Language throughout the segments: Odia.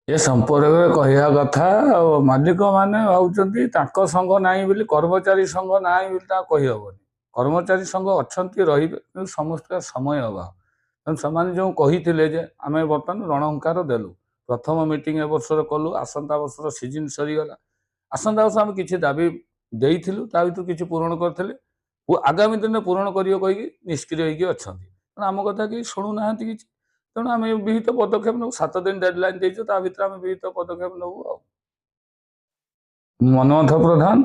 ଏ ସମ୍ପର୍କରେ କହିବା କଥା, ଆଉ ମାଲିକମାନେ ଭାବୁଛନ୍ତି ତାଙ୍କ ସଂଘ ନାହିଁ ବୋଲି, କର୍ମଚାରୀ ସଂଘ ନାହିଁ ବୋଲି ତା କହିହେବନି। କର୍ମଚାରୀ ସଂଘ ଅଛନ୍ତି, ରହିବେ, କିନ୍ତୁ ସମସ୍ତ ସମୟ ଅଭାବ। ତେଣୁ ସେମାନେ ଯେଉଁ କହିଥିଲେ ଯେ ଆମେ ବର୍ତ୍ତମାନ ରଣହୁଙ୍କାର ଦେଲୁ, ପ୍ରଥମ ମିଟିଂ ଏ ବର୍ଷର କଲୁ, ଆସନ୍ତା ବର୍ଷର ସିଜିନ୍ ସରିଗଲା। ଆସନ୍ତା ବର୍ଷ ଆମେ କିଛି ଦାବି ଦେଇଥିଲୁ, ତା ଭିତରୁ କିଛି ପୂରଣ କରିଥିଲେ, ଆଗାମୀ ଦିନରେ ପୂରଣ କରିବ କହିକି ନିଷ୍କ୍ରିୟ ହେଇକି ଅଛନ୍ତି। ତେଣୁ ଆମ କଥା କେହି ଶୁଣୁନାହାନ୍ତି କିଛି। ତେଣୁ ଆମେ ବିହିତ ପଦକ୍ଷେପ ନେବୁ। 7 ଦିନ ଡେଡଲାଇନ୍ ଦେଇଛୁ, ତା ଭିତରେ ଆମେ ବିହିତ ପଦକ୍ଷେପ ନେବୁ। ଆଉ ମନ୍ମଥ ପ୍ରଧାନ,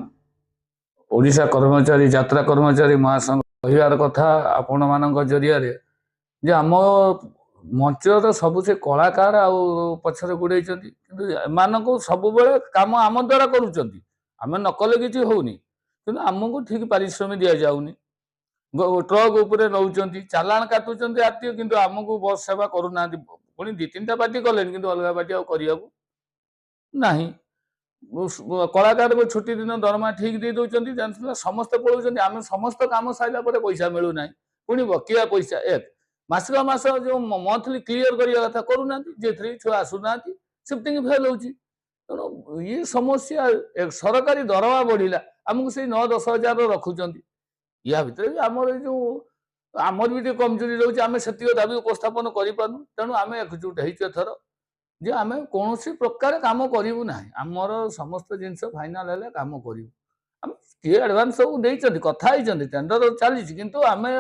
ଓଡ଼ିଶା କର୍ମଚାରୀ ଯାତ୍ରା କର୍ମଚାରୀ ମହାସଂଘ। କହିବାର କଥା ଆପଣମାନଙ୍କ ଜରିଆରେ ଯେ ଆମ ମଞ୍ଚର ସବୁ ସେ କଳାକାର ଆଉ ପଛରେ ଗୁଡ଼େଇଛନ୍ତି, କିନ୍ତୁ ଏମାନଙ୍କୁ ସବୁବେଳେ କାମ ଆମ ଦ୍ୱାରା କରୁଛନ୍ତି। ଆମେ ନ କଲେ କିଛି ହଉନି, କିନ୍ତୁ ଆମକୁ ଠିକ ପାରିଶ୍ରମିକ ଦିଆଯାଉନି। ଟ୍ରକ୍ ଉପରେ ନେଉଛନ୍ତି, ଚାଲାଣ କାଟୁଛନ୍ତି ଆରଟିଓ, କିନ୍ତୁ ଆମକୁ ବସ୍ ସେବା କରୁନାହାନ୍ତି। ପୁଣି 2 3ଟା ପାର୍ଟି କଲେଣି, କିନ୍ତୁ ଅଲଗା ପାର୍ଟି ଆଉ କରିବାକୁ ନାହିଁ। କଳାକାରଙ୍କୁ ଛୁଟି ଦିନ ଦରମା ଠିକ ଦେଇ ଦଉଛନ୍ତି, ଜାଣିଥିଲେ ସମସ୍ତେ ପଳଉଛନ୍ତି। ଆମେ ସମସ୍ତ କାମ ସାରିଲା ପରେ ପଇସା ମିଳୁନାହିଁ, ପୁଣି ବକିଆ ପଇସା ଏକ ମାସକ ମାସ ଯେଉଁ ମନ୍ଥଲି କ୍ଲିୟର କରିବା କଥା କରୁନାହାନ୍ତି, ଯେଉଁଥିରେ ଛୁଆ ଆସୁନାହାନ୍ତି, ସିଫ୍ଟିଂ ଫେଲ୍ ହେଉଛି। ତେଣୁ ଇଏ ସମସ୍ୟା। ସରକାରୀ ଦରମା ବଢ଼ିଲା, ଆମକୁ ସେଇ 9 10 ହଜାର ରଖୁଛନ୍ତି। ୟା ଭିତରେ ବି ଆମର ଏଇ ଯେଉଁ ଆମର ବି ଟିକେ କମଜୋରି ରହୁଛି, ଆମେ ସେତିକି ଦାବି ଉପସ୍ଥାପନ କରିପାରୁନୁ। ତେଣୁ ଆମେ ଏକଜୁଟ ହେଇଛୁ ଏଥର ଯେ ଆମେ କୌଣସି ପ୍ରକାର କାମ କରିବୁ ନାହିଁ। ଆମର ସମସ୍ତ ଜିନିଷ ଫାଇନାଲ ହେଲେ କାମ କରିବୁ। ଆମେ କିଏ ଆଡ଼ଭାନ୍ସ ସବୁ ଦେଇଛନ୍ତି, କଥା ହେଇଛନ୍ତି, ଟେଣ୍ଡର ଚାଲିଛି, କିନ୍ତୁ ଆମେ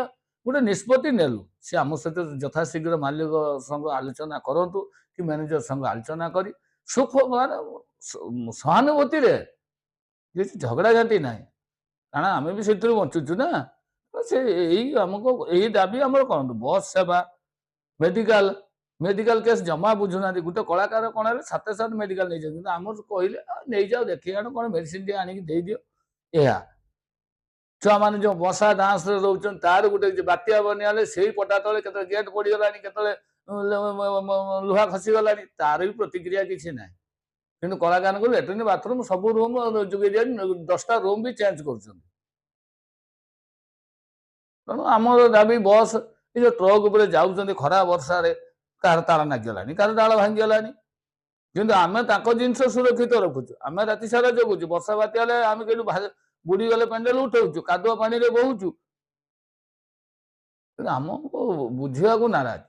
ଗୋଟେ ନିଷ୍ପତ୍ତି ନେଲୁ। ସେ ଆମ ସହିତ ଯଥାଶୀଘ୍ର ମାଲିକ ସଙ୍ଗ ଆଲୋଚନା କରନ୍ତୁ କି ମ୍ୟାନେଜର ସଙ୍ଗ ଆଲୋଚନା କରି ସୁଖ ମାନେ ସହାନୁଭୂତିରେ, କିଛି ଝଗଡ଼ାଝାଣ୍ଟି ନାହିଁ, କାରଣ ଆମେ ବି ସେଥିରୁ ବଞ୍ଚୁଛୁ ନା। ସେ ଏଇ ଆମକୁ ଏଇ ଦାବି ଆମର କରନ୍ତୁ। ବସ୍ ସେବା, ମେଡିକାଲ କେସ୍ ଜମା ବୁଝୁନାହାନ୍ତି। ଗୋଟେ କଳାକାର କ'ଣ ହେଲେ ସାଥେ ସାଥେ ମେଡିକାଲ ନେଇଯାଉଛନ୍ତି, କିନ୍ତୁ ଆମର କହିଲେ ନେଇଯାଅ, ଦେଖିକି ଆଣ, କ'ଣ ମେଡିସିନ ଟିକେ ଆଣିକି ଦେଇଦିଅ। ଏହା ଛୁଆମାନେ ଯେଉଁ ବସା ଡାନ୍ସରେ ରହୁଛନ୍ତି, ତାର ଗୋଟେ ବାତ୍ୟା ବନ୍ୟା ହେଲେ ସେଇ ପଟା ତଳେ କେତେବେଳେ ଗେଟ୍ ପଡ଼ିଗଲାଣି, କେତେବେଳେ ଲୁହା ଖସିଗଲାଣି, ତାର ବି ପ୍ରତିକ୍ରିୟା କିଛି ନାହିଁ। କିନ୍ତୁ କଳାକାରଙ୍କୁ ଲାଟ୍ରିନ୍ ବାଥରୁମ୍ ସବୁ ରୁମ୍ ଯୋଗେଇ ଦିଆଯାଉଛି, 10ଟା ରୁମ୍ ବି ଚେଞ୍ଜ କରୁଛନ୍ତି। ତେଣୁ ଆମର ଦାବି ବସ୍, ଏ ଯେଉଁ ଟ୍ରକ୍ ଉପରେ ଯାଉଛନ୍ତି ଖରା ବର୍ଷାରେ, କାହାର ତାର ନାଗିଗଲାଣି, କାହାର ଡାଳ ଭାଙ୍ଗିଗଲାଣି, କିନ୍ତୁ ଆମେ ତାଙ୍କ ଜିନିଷ ସୁରକ୍ଷିତ ରଖୁଛୁ। ଆମେ ରାତି ସାରା ଜଗୁଛୁ, ବର୍ଷା ବାତ୍ୟା ହେଲେ ଆମେ କେଉଁଠୁ ବୁଡ଼ିଗଲେ ପେଣ୍ଡେଲ ଉଠଉଛୁ, କାଦୁଅ ପାଣିରେ ବହୁଛୁ, କିନ୍ତୁ ଆମକୁ ବୁଝିବାକୁ ନାରାଜ।